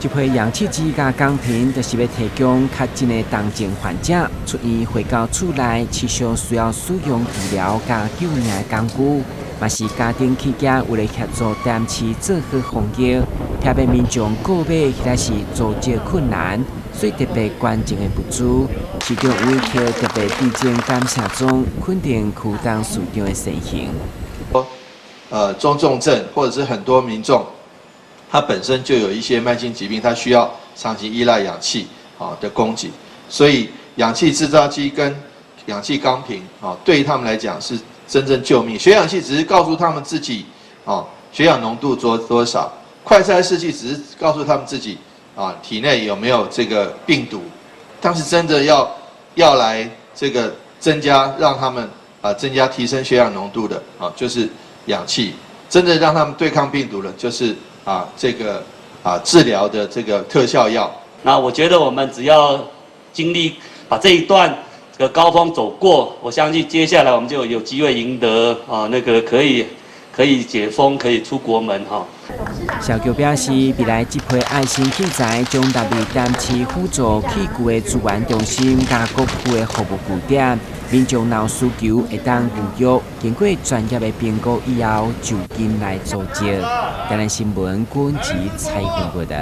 這批氧氣機佮鋼瓶，就是欲提供確診的重症患者出院回到厝內，持續需要使用治療佮救命的工具，嘛是嘉登企業為了協助台南市做好防疫，特別民眾購買彼個是組織困難，所以特別捐贈的物資。市長委託特別致贈感謝狀，肯定區董事長的善行。中重症或者是很多民眾，他本身就有一些慢性疾病，他需要長期依賴氧氣的供給，所以氧氣製造機跟氧氣鋼瓶啊，對於他們來講是真正救命。血氧器只是告訴他們自己血氧濃度多多少，快篩試劑只是告訴他們自己啊體內有沒有這個病毒，但是真的要來這個增加讓他們啊增加提升血氧濃度的啊，就是氧氣，真正讓他們對抗病毒的，就是這個治療的這個特效藥。那我覺得我們只要經歷把這一段這個高峰走過，我相信接下來我們就有機會贏得那個可以解封，可以出國門哈。蕭橋表示，未來這批愛心器材將納入台南市輔助器具的資源中心佮各區的服務據點，民眾若有需求會當預約，經過專業的評估以後，就近來組織。台南新聞郭文吉採訪報導。